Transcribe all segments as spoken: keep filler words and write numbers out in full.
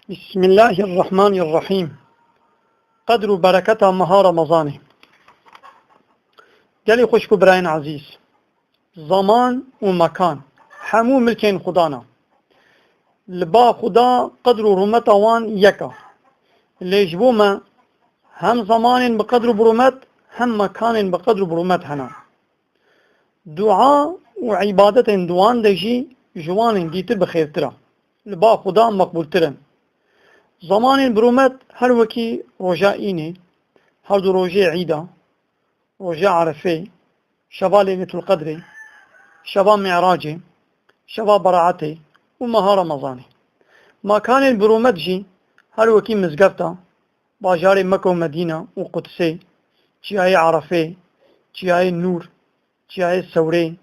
Bismillahirrahmanirrahim. Qedr û bereketa meha Remezanê. Gelî xwişk û birayên ezîz, zaman û mekan hemû milkên Xudan e. Li ba Xuda qedr û rûmeta wan yek e. Lê ji bo me hem zamanên bi qedr û bi rûmet hem mekanên bi qedr û bi rûmet hene. Dua û îbadetên di wan de jî ji wan ên dîtir bi xêrtir e. Li ba Xuda meqbûltir in. Zamanên bi rûmet her wekî roja Înê, her du rojê Îda, roja Erefê, şeva Leyletul Qedrê, şeva Mi'racê, şeva Beraetê û meha Remezanê. Mekanên bi rûmet jî her wekî mizgefta, bajarê Meke û Medîna û Qudsê, çiyayê Erefê, çiyayê Nûr, çiyayê Sewrê,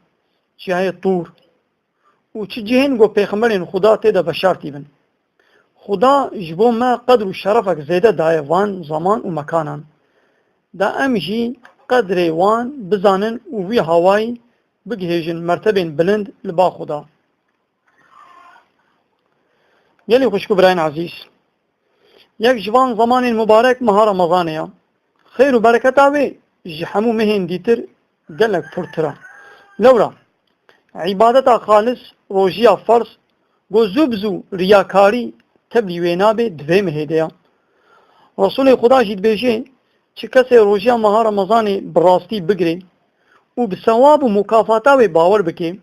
çiyayê Tûr û çi cihên ku pêxemberên Xuda tê de veşartî bin. Xuda ji bo me qedr û şerefek zêde daye van zaman û mekanan. Da em jî qedrê wan bizanin û wî hawayî bigihêjin mertebên bilind li ba Xuda. Gelî xwişk û birayên ezîz, yek ji van zemanên mubarek meha Remezanê ye. Xêr û bereketa wê ji hemû mehên dîtir gelek pirtir e. Lewra, îbadeta xalis, rojiya ferz, ku zû bi zû riyakarî tevlî wê nabe, di vê mehê de ye. Resulê Xuda jî dibêje, çi kesê rojiya meha Remezanê bi rastî bigire û bi sewab û mukafata wê bawer bike,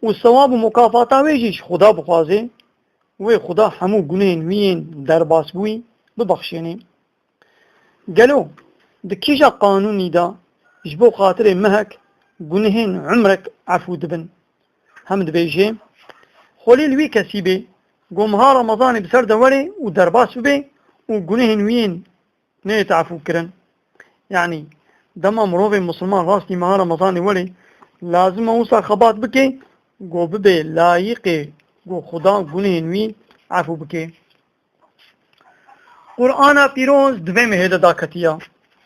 û sewab û mukafata wê jî ji Xuda bixwaze, wê Xuda hemû gunehên wî yên derbasbûyî bibexşêne. Gelo di kîja qanûnî de ji bo xatirê mehek gunehên umrek efû dibin? Hem dibêje, xwelî li wî kesî bê, ku meha Remezanê bi ser de were û derbas bibe û gunehên wî yên neyête efû kirin. Yanî, dema mirovê misilman rastî meha Remezanê were, lazim e wisa xebat bike, ku bibe layîqê ku Xuda gunehên wî efû bike. Qur'ana Pîroz di vê mehê de daketiya.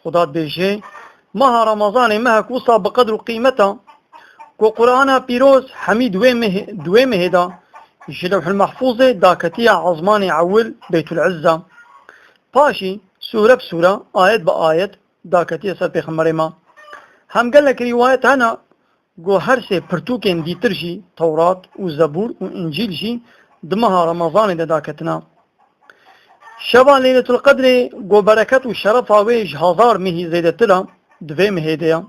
Xuda dibêje, meha Remezanê mehek wisa bi qedr û qîmet e, ku Qur'ana Pîroz hemî di wê mehê, di wê mehê de ji Lewhul Mehfûzê daketiya ezmanê ewil Beytul Izza. Paşî sûre bi sûre, ayet bi ayet daketiye ser pêxemberê me. Hem gelek rîwayet hene ku her sê pirtûkên dîtir jî, Tewrat û Zebûr û Încîl jî di meha Remezanê de daketine. Şeva Leyletul Qedrê ku bereket û şerefa wê ji hezar mehî zêdetir e, di vê mehê de ye.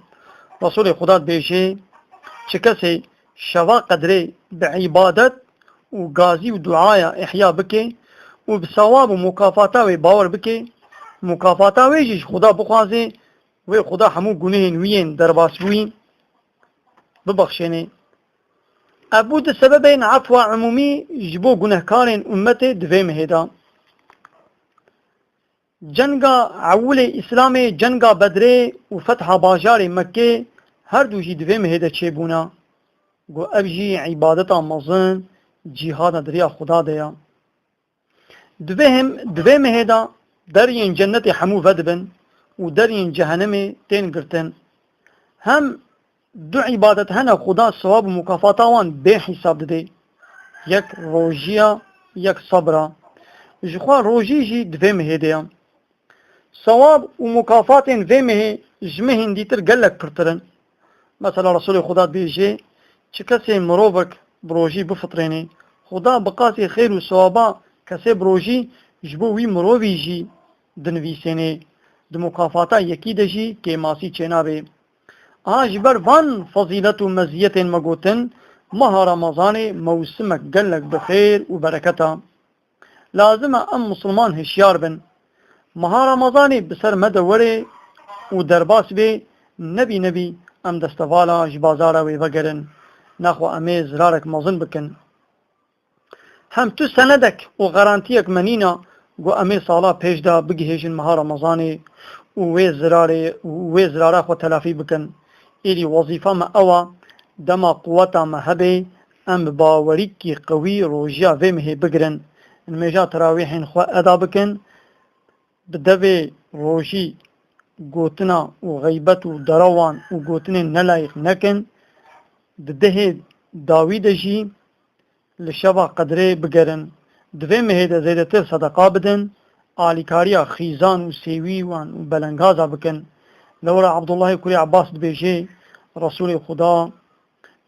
Resulê Xuda dibêje, çi kesê şeva Qedrê bi îbadet û gazî û duaya ihya bike û bi sewab û mukafata wê bawer bike, mukafata wê jî ji Xuda bixwaze, wê Xuda hemû gunehên wî yên derbasbûyî bibexşêne. Ev bû di sebebên efwa umûmî ji bo gunehkarên ummetê di vê mehê de. Cenga ewilê Îslamê, cenga Bedrê û fetha bajarê Mekkê her du jî di vê mehê de çêbûne. Got, ev jî îbadeta mezin, cîhada di riya Xuda de ye. Di vê hem, di vê mehê de deriyên cennetê hemû vedibin û deriyên cehenemê tên girtin. Hem du îbadet hene Xuda sewab û mukafata wan bê hîsab dide. Yek rojî ye, yek sebr e. Ji xwe rojî jî di vê mehê de ye. Sewab û mukafatên vê mehê ji mehên dîtir gelek pirtir in. Mesela Resulê Xuda dibêje, çi kesê mirovek bi rojî bifitrêne, Xuda bi qasî xêr û sewaba kesê bi rojî ji bo wî mirovî jî dinivîsêne, di mukafata yekî de jî kêmasî çênabe. Aha ji ber van fezîlet û meziyetên me gotin, meha Remezanê mewsimek gelek bi xêr û bereket e. Lazim e em misilman hişyar bin. Meha Remezanê bi ser me de were û derbas bê, nebî nebî em destevala ji bazara wê vegerin. Nexwe em ê zirarek mezin bikin. Hem tu senedek û garantiyek me nîna ku em ê sala pêş de bigihêjin meha Remezanê û wê zirarê, wê zirara xwe telafî bikin. Êdî wezîfa me ew e, dema quweta me hebe, em bi bawerîkî qewî rojiya vê mehê bigirin. Nimêja terawîhên xwe eda bikin, bi devê rojî gotina û xeybet û derewan û gotinên nelayîq nekin, di dehê dawî de jî li şeva qedrê bigerin. Di vê mehê de zêdetir sedeqa bidin, alîkariya xîzan û sêwî wan û belengaza bikin. Lewra Abdullahê kurê Abbas dibêje, Resûlê Xuda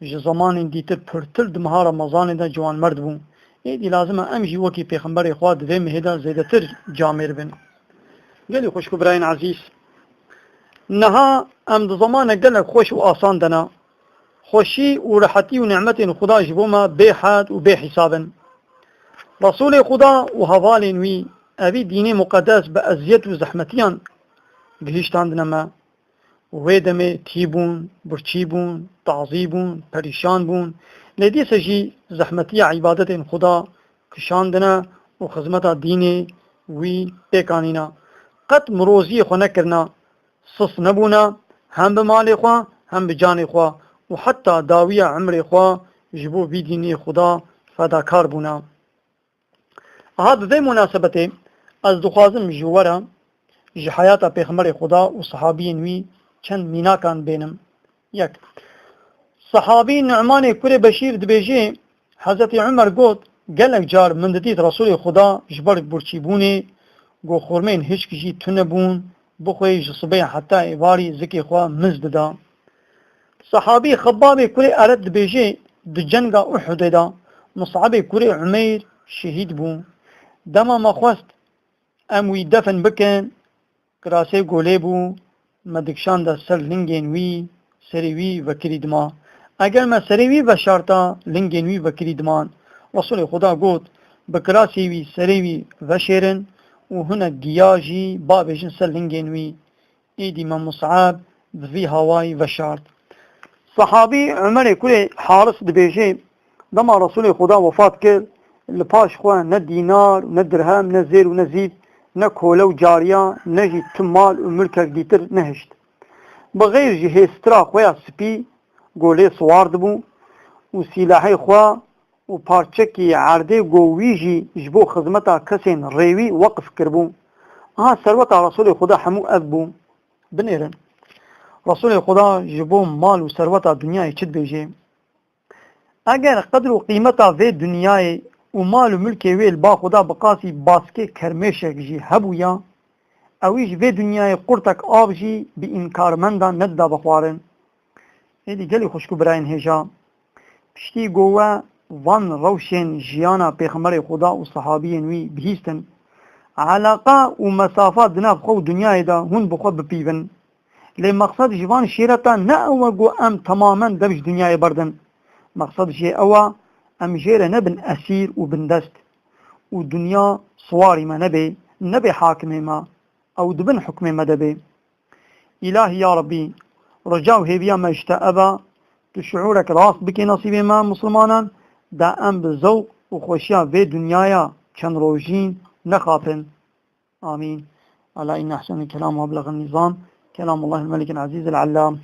ji zemanên dîtir pirtir di meha Remezanê de ciwanmerd bû. Êdî lazim e em jî wekî Pêxemberê Xwe di vê mehê de zêdetir camêr bin. Gelî xwişk û birayên ezîz, niha em di zemanek gelek xweş û asan de ne. Xweşî û rehetî û nîmetên Xuda ji bo me bê hed û bê hîsab in. Resûlê Xuda û hevalên wî evî dînê muqedes bi eziyet û zehmetiyan gihîştandine me. Wê demê tî bûn, birçî bûn, tazî bûn, perîşan bûn. Lê dîse jî zehmetiya îbadetên Xuda kişandine û xizmeta dînê wî pêk anîne. Qet miroziyê xwe nekirine, sist nebûne, hem bi malê xwe, hem bi canê xwe û heta dawiya emrê xwe ji bo vî dînê Xuda fedakar bûne. Aha, bi vê munasebetê ez dixwazim ji we re ji heyata Pêxemberê Xuda û sehabiyên wî çend mînakan bênim. Yek, sehabî Nu'manê kurê Beşîr dibêje, Hezretî Umer got, gelek car min didît Resûlê Xuda ji ber birçîbûnê, ku xurmên hişk jî tune bûn, bixwê ji sibê heta êvarî zikê xwe miz dida. Sehabî Xebbabê kurê Eret dibêje, di cenga Uhudê de Mus'abê kurê Umeyr şehîd bû. Dema me xwest em wî defin bikin, kirasê golê bû, me dikişanda ser lingên wî, serê wî vekirî dima. Eger me serê wî veşarta, lingên wî vekirî diman. Resûlê Xuda got, bi kirasê wî serê wî veşêrin û hinek giya jî bavêjin ser lingên wî. Êdî me Mus'ab bi vî hawayî veşart. Sehabî Umerê kurê Haris dibêje, dema Resûlê Xuda wefat kir, li paş xwe ne dînar, ne dirhem, ne zêr û ne zîv, ne kole û cariya, ne jî tu mal û milkek dîtir nehişt. Bi xeyr ji hêstira xwe ya spî, golê siwar dibû û sîlahê xwe û parçekî erdê go wî jî ji bo xizmeta kesên rêwî weqf kiribû. Aha serweta Resûlê Xuda hemû ev bû. Binêrin. Resûlê Xuda ji bo mal û serweta dinyayê çi dibêje? Eger qedr û qîmeta vê dinyayê û mal û milkê wê li ba Xuda bi qasî baskê kermêşek jî hebûya, ewî ji vê dinyayê qurtek av jî bi înkarmendan nedida bixwarin. Êdî gelî xwişk û birayên hêja, piştî ku we van rewşên jiyana Pêxemberê Xuda û sehabiyên wî bihîstin, eleqa û mesafa di nav xwe û dinyayê de hûn bi xwe bipîvin. Lê mexsed ji van şîreta ne ew e ku em temamen dev ji dinyayê berdin. Mexsed jê ew e, em jê re nebin esîr û bindest û dinya siwarî me nebe, nebe hakimê me, ew di bin hukmê me de be. Îlahî ya Rebbî, rica û hêviya me ji te ev e, tu şiûrek rast bikê nesîbê me misilmanan, da em bi zewq û xweşiya vê dinyaya çend rojîn nexapin. Amîn. Ela inne ehsenel kelam ve eblegan nizam, kelamullahil melikil ezîzil ellam.